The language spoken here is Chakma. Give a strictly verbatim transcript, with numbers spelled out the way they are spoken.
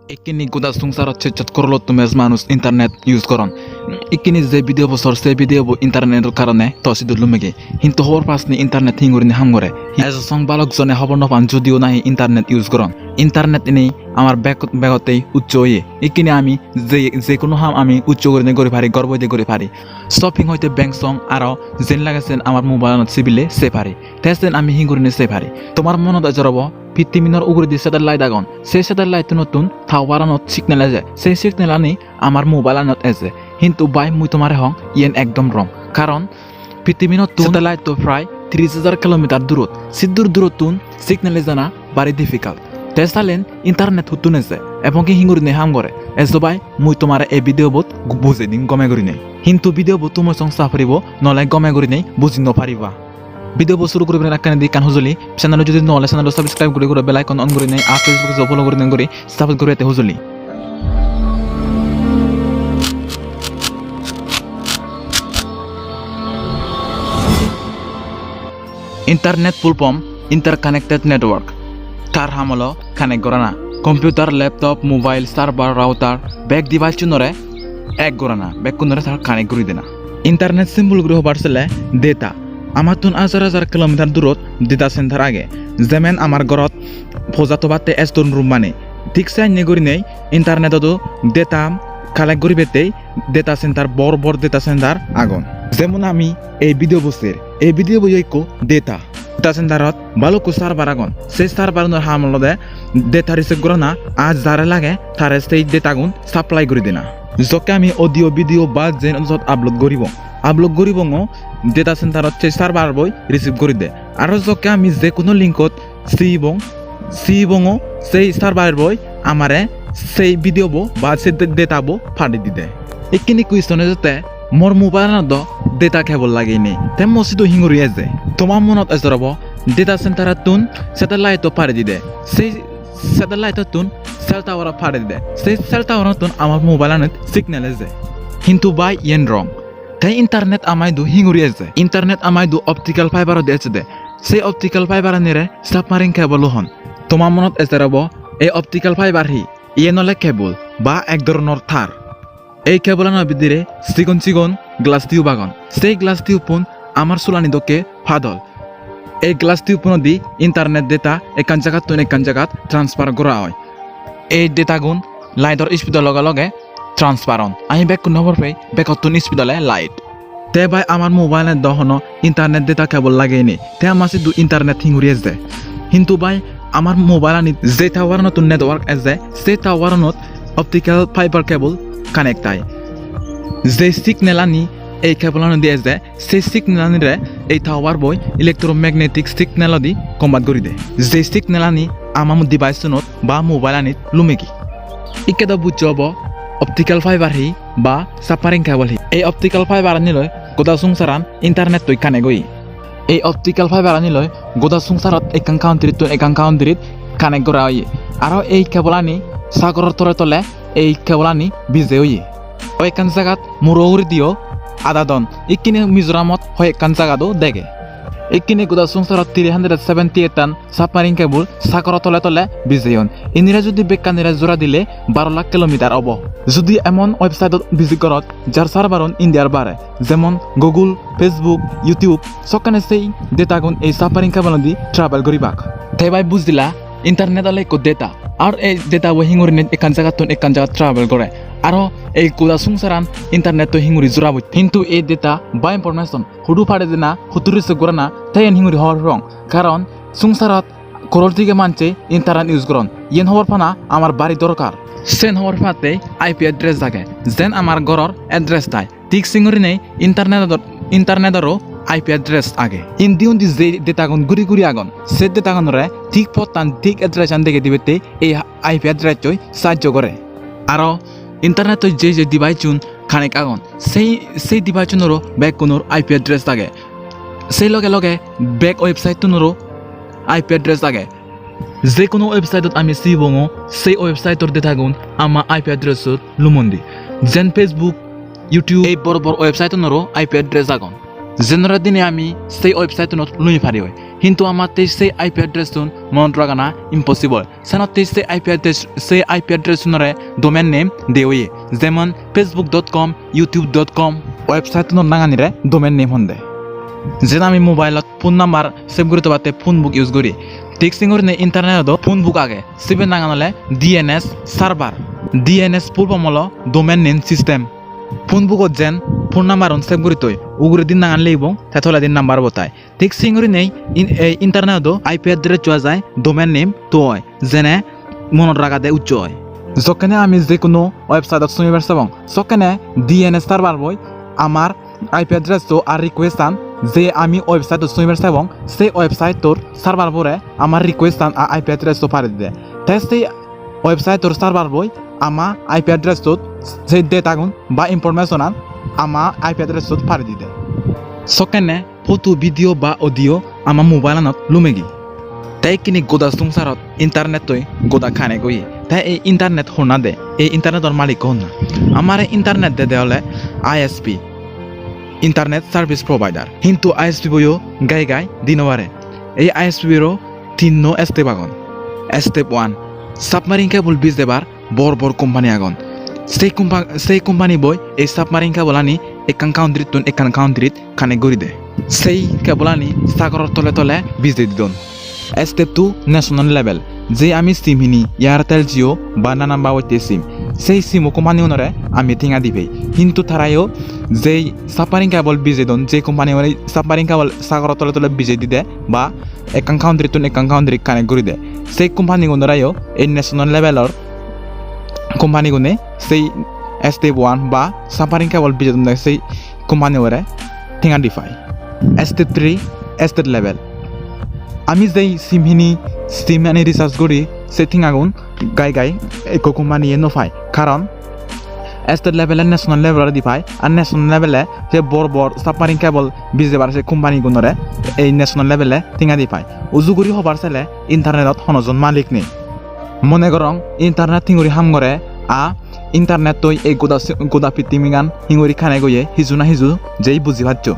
Ikkini goda songsarot sejjot crore-ottun bej manuj internet use goron. Ikkini je video bo sor, se video bo internetor karone to sidu lumege. Hintu hobor pas ni internet hingurine ham gore. Ejo song balok jone hobor no pan judiyo nahi internet use goron. Internet ini amar bek-, begottei uccho oye. Ikkini ami je, je kono ham ami uccho gurine guri pari, gor boide guri pari. Shopping hoite beng song aro jen lage sen amar mobile-anot sibile sei pari. Te sen ami hingurine sei pari. Tomar monot ejor obo, pittiminor uguredi satellite agon. Sei satellite-unottun tower-anot signal eje. Sei signal-ani amar mobile-anot eje. Hintu bhai, mui tomare hong, iyen ekdom wrong. Karon pittiminottun satellite-to prai tris hajar kilometer durot. Siddur durottun signal ejana bari difficult. Te salen internet huttun eje, ebong ki hingurine ham gore? Ejo bhai, mui tomare ei video bot gu-, bujei dim gome gurine. Hintu video bo tumo song sa poribo, nole gome gurine buji no pariba. Video bo suru guribar ekkene di ekkan hujuli, channel-o judi no ole channel-o subscribe guri guri bell icon on gurine, ar Facebook-o follow gurine guri support guri ete hujuli. Internet full form interconnected network. Tar ham olo connect gorana. Computer, laptop, mobile, server, router, bek device-unore ek gorana, bekkunore tar connect guri dena. Internet simple guri hobar sele data. Amattun hajar hajar kilometer durot data center age. Jemen amar gorot poja tobatte store room bane. Thik se enne gurinei internet-odo data collect guribatte data center, bor bor data center agon. Jemon ami ei video bo ser, ei video bo yo ikko data. Data center-ot balukko server agon. Sei server-unor ham olode data receive gorana ar jare lage tare sei data-gun supply guri dena. Jokke ami audio, video ba jen sot upload guribong, upload guribongo data center-ot sei server boi receive guri de. Aro jokke ami je kono link-ot sibong, sibongo sei server boi amare sei video bo ba sei da-, data bo padei dide. Ikkini question ejotte, mor mobile-anot do data cable lagei nei, te mo sidu hinguri eje? Toma monot ejor obo, data center-ottun satellite-o padei dide, sei satellite-ottun cell tower-o padei dide, sei cell tower-ottun amar mobile-anot signal eje. Hintu bhai, iyen wrong. Te internet ama idu hinguri eje? Internet ama idu optical fiber-odi ejede. Sei optical fiber-anire submarine cable-o hon. Toma monot ejer obo, ei optical fiber hi? Iyen ole cable ba ek dhoronor tar. Ei cable-ano bidire sigon sigon glass tube agon. Sei glass tube-un amar sulani dokke padol. Ei glass tube-unodi internet data ekkan jagattun ekkan jagat transfer gora oi. Ei data-gun light-or speed-o loge loge transfer on. Ami bekkune hobor pei, begottun speed ole light. Te bhai, amar mobile-ot do hono internet data cable lagei nei. Te ama sidu internet hinguri eje? Hintu bhai, amar mobile-anit je tower-anottun network eje, se tower-anot optical fiber cable connect oi. Je signal-ani ei cable-anodi eje, se signal-anire ei tower boi electromagnetic signal-odi convert guri de. Je signal-ani ama device-unot ba mobile-anit lumegi. Ikke do bujjo obo optical fiber hi ba submarine cable hi. Ei optical fiber-ani loi goda songsaran internet-toi connect oye. Ei optical fiber-ani loi goda songsarot ekkan country-ttun ekkan country-t connect gora oye. Aro ei cable-ani sagoror tole tole ei cable-ani bije oye. Hoi ekkan jagat muro ugurediyo adadon. Ikkine Mizoramot hoi ekkan jagado dege. Ikkine goda songsarot three hundred seventy-eight-tan submarine cable sagoro tole tole bijeyon. Inire judi bekkanire jora dile baro lakh kilometer obo. Judi emon website-ot visit gorot, jar server-un India-r bare, jemon Google, Facebook, YouTube, sokkene sei data-gun ei submarine cable-odi travel guribak. Te bhai, bujila, internet ole ekko data, ar ei data-bo hingurine ekkan jagattun ekkan jagat travel gore. Aro ei goda songsaran internet-toi hinguri jora botte. Hintu ei data ba information hudu padei dena, hudu receive gorana, te iyen hinguri hobor pebong? Karon songsarot crore dige manje internet use goron. Iyen hobor pana amar bari dorkar. Sen hobor patte I P address lage, jen amar goror address tai. Thik sengurinei internet-or, internet-oro I P address age. Indi undi je data-gun guri guri agon, se data-gunore thik pottan, thik address-an degei dibatte ei I P address-oi sahajjo gore. Aro internet-oi je je device-un connect agon, sei, sei device-unoro bekkunor I P address age. Sei loge loge bek website-unoro I P address age. Je kono website-ot ami sibongo, sei website-or data-gun ama I P address-ot lumondi. Jen Facebook, YouTube, ei bor bor website-unoro I P address agon. Jenore dine ami sei website-unot lumi pari oi. Hintu amatte sei I P address-un monot ragana impossible. Senotte se I P address, se I P address unore domain name de oye. Jemon facebook dot com, youtube dot com website unor nanganire domain name honde. Jen ami mobile ot phone number save guri tobatte phone book use guri. Thik sing gurinei internet ot phone book age. Sibe nangan ole D N S server. D N S full form olo domain name system. Phone book ot jen phone number un save guri toi, uguredi nangan ligibong, te toledi number bo tai. Thik sing gurinei in-, ei internet o I P address choi jai, domain name to oi, jene monot ragade ucche oi. Jokkene ami je kono website ot sumibar sebong, sokkene D N S server boi amar I P address to ar request an, je ami website ot sumibar sebong, se website tor server bore amar request an a I P address to pare dide. Te se website tor server boi ama I P address ot se data gun ba information an ama I P address ot pare dide. Sokkene photo, video ba audio ama mobile anot lumegi. Te ikkini goda songsarot internet toi goda connect oye. Te ei internet honna de, ei internet or malik honna? Amare internet dede ole I S P, internet service provider. Hintu I S P boyo gai gai di no pare. Ei I S P boro tinno step agon. Step one, submarine cable bijebar bor bor company agon. Sei compa-, sei company boi ei submarine cable ani ekkan country tun ekkan country t connect guri de. Sei cable ani sagoror tole tole bijei didon. Step two, national level. Je ami sim hini, Airtel, Jio ba nanan babotte sim, sei sim o company unore ami tenga di pei. Hintu tarayo jei submarine cable bijei don, jei company unore submarine cable sagoror tole tole bijei dide ba ekkan country tun ekkan country connect guri de, sei company gunoreyo ei national level or company gune sei step one ba submarine cable bijei don de sei company ore tenga di pai. Step three, state level. Ami jei sim hini, sim ani recharge guri, se tenga gun gai gai ekko company ye no pai, karon state level e national level ore di pai, ar national level e je bor bor submarine cable bijebar se company gunore ei national level e tenga di pai. Uju guri hobar sele internet ot hono jon malik nei. Mone gorong internet hinguri ham gore, a internet toi ei goda si-, goda pittimigan hinguri connect oye hiju na hiju jei buji paccho.